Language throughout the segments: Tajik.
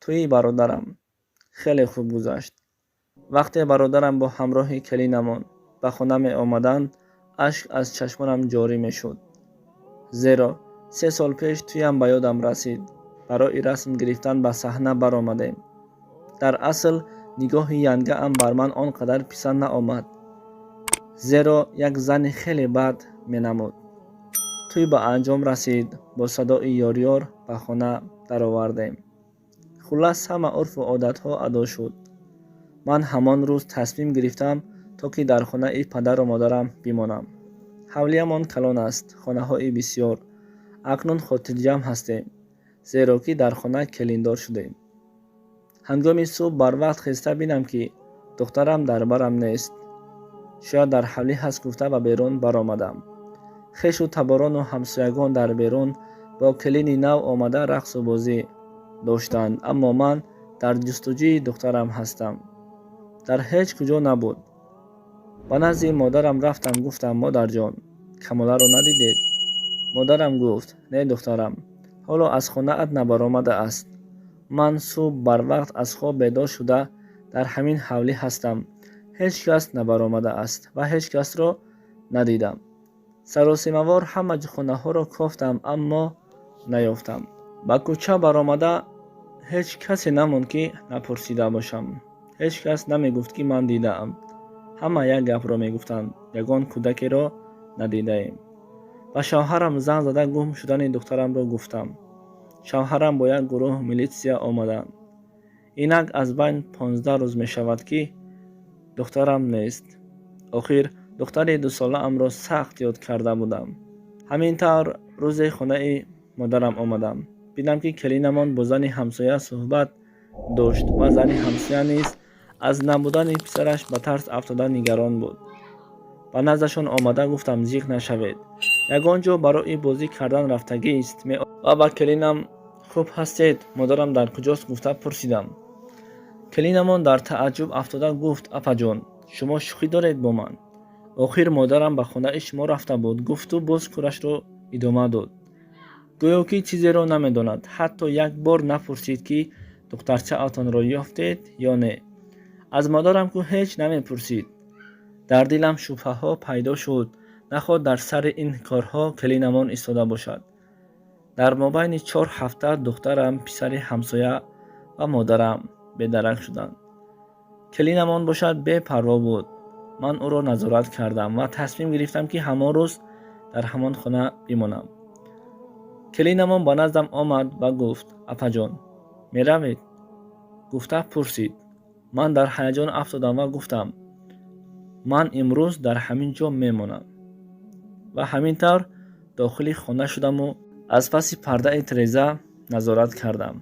Тӯйи бародарам хеле хуб гузашт. Вақте бародарам бо ҳамроҳи келинамон ба хона меомаданд, ашк аз чашмонам ҷорӣ мешуд. Зеро 3 сол пеш тӯям ба ёдам расид. Барои расм гирифтан ба саҳна баромадем. Дар асл нигоҳи янгаам бар ман он қадар писанд наомад, зеро як зани хеле бад менамуд. Тӯй ба анҷом расид, бо садои ёрёр ба хона даровардем. Хуллас, ҳама урфу одатҳо адо шуд. Ман ҳамон рӯз тасмим гирифтам, то ки дар хонаи падару модарам бимонам. Ҳавлиямон калон аст, хонаҳои бисьёр. Акнун хотирҷамъ ҳастем, зеро ки дар хона келиндор шудем. Ҳангоми субҳ барвақт хеста бинам, ки духтарам дар барам нест. Шояд дар ҳавлӣ ҳаст гуфта, ба берун баромадам. Хешу таборону ҳамсоягон дар берун бо келини нав омада рақсу бозӣ доштанд, аммо ман дар ҷустуҷӯи духтарам ҳастам. Дар ҳеҷ куҷо набуд. Ба назди модарам рафтам, гуфтам: «Модарҷон, Камоларо надидед?» Модарам гуфт: «Не, духтарам, ҳоло аз хонаат набаромадааст. Ман субҳ барвақт аз хоб бедор шуда дар ҳамин ҳавлӣ ҳастам. Ҳеҷ кас набаромадааст ва ҳеҷ касро надидам. Саросимавор ҳама хонаҳоро кофтам, аммо наёфтам. Ба кӯча баромада, ҳеҷ касе намонд, ки напурсида бошам. Ҳеҷ кас намегуфт, ки ман дидаам. Ҳама як гапро мегуфтанд: ягон кӯдакеро надидаем. Ба шавҳарам занг зада, гум шудани духтарамро гуфтам. Шавҳарам бо як гурӯҳ милитсия омаданд. Инак аз байн 15 рӯз мешавад, ки духтарам нест. Охир духтари дусолаамро сахт ёд карда будам. Ҳамин тавр рӯзе хонаи модарам омадам. Дидам, ки келинамон бо зани ҳамсоя суҳбат дошт ва зани ҳамсоя низ аз набудани писараш ба тарс афтода, нигарон буд. Ба наздашон омада гуфтам: «Зиқ нашавед, ягон ҷо барои бозӣ кардан рафтагист». Ва ба келинам: «Хуб ҳастед, модарам дар куҷост?» гуфта пурсидам. Келинамон дар тааҷҷуб афтода гуфт: «Апаҷон, шумо шӯхӣ доред бо ман? Охир модарам ба хонаи шумо рафта буд», гуфту боз корашро идома дод, гӯё ки чизеро намедонад. Ҳатто як бор напурсид, ки духтарчаатонро ёфтед ё не. Аз модарам ку ҳеҷ намепурсид. Дар дилам шубҳаҳо пайдо шуд, наход дар сари ин корҳо келинамон истода бошад. Дар мобайни 4 ҳафта духтарам, писари ҳамсоя ва модарам бедарак шуданд. Келинамон бошад, бепарво буд. Ман ӯро назорат кардам ва тасмим гирифтам, ки ҳамон рӯз дар ҳамон хона бимонам. Келинамон ба наздам омад ва гуфт: «Апаҷон, меравед?» гуфта пурсид. Ман дар ҳаяҷон афтодам ва гуфтам: «Ман имрӯз дар ҳамин ҷо мемонам». Ва ҳамин тавр дохили хона шудаму аз паси пардаи тиреза назорат кардам.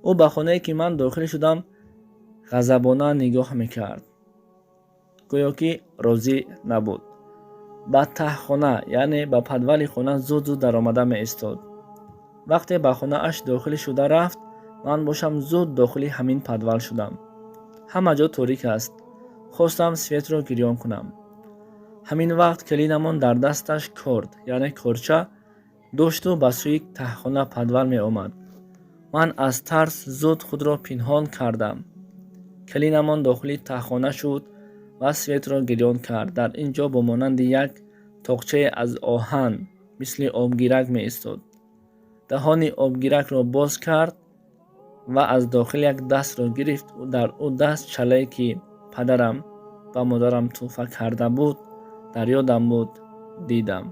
Ӯ ба хонае, ки ман дохил шудам, ғазабона нигоҳ мекард, гӯё ки розӣ набуд. Ба таҳхона, яъне ба подвали хона, зуд зуд даромада меистод. Вақте ба хонааш дохил шуда рафт, ман бошам зуд дохили ҳамин подвал шудам. Ҳама ҷо торик аст. Хостам светро гирён кунам. Ҳамин вақт келинамон дар дасташ корд, яъне корча дошту ба сӯи таҳхона, подвал меомад. Ман аз тарс зуд худро пинҳон кардам. Келинамон дохили таҳхона шуд ва светро гирён кард. Дар ин ҷо бо монанди як тоқчае аз оҳан, мисли обгирак меистод. Даҳони обгиракро боз кард ва аз дохил як дастро гирифт. Дар ӯ даст чалае, ки падарам ба модарам тӯҳфа карда буд, дар ёдам буд, дидам.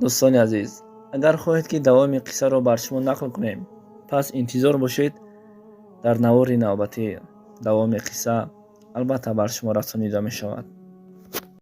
Дӯстони азиз, агар хоҳед, ки давоми қиссаро бар шумо нақл кунем, пас интизор бошед. Дар навори навбатӣ давоми қисса албатта бар шумо расонида мешавад.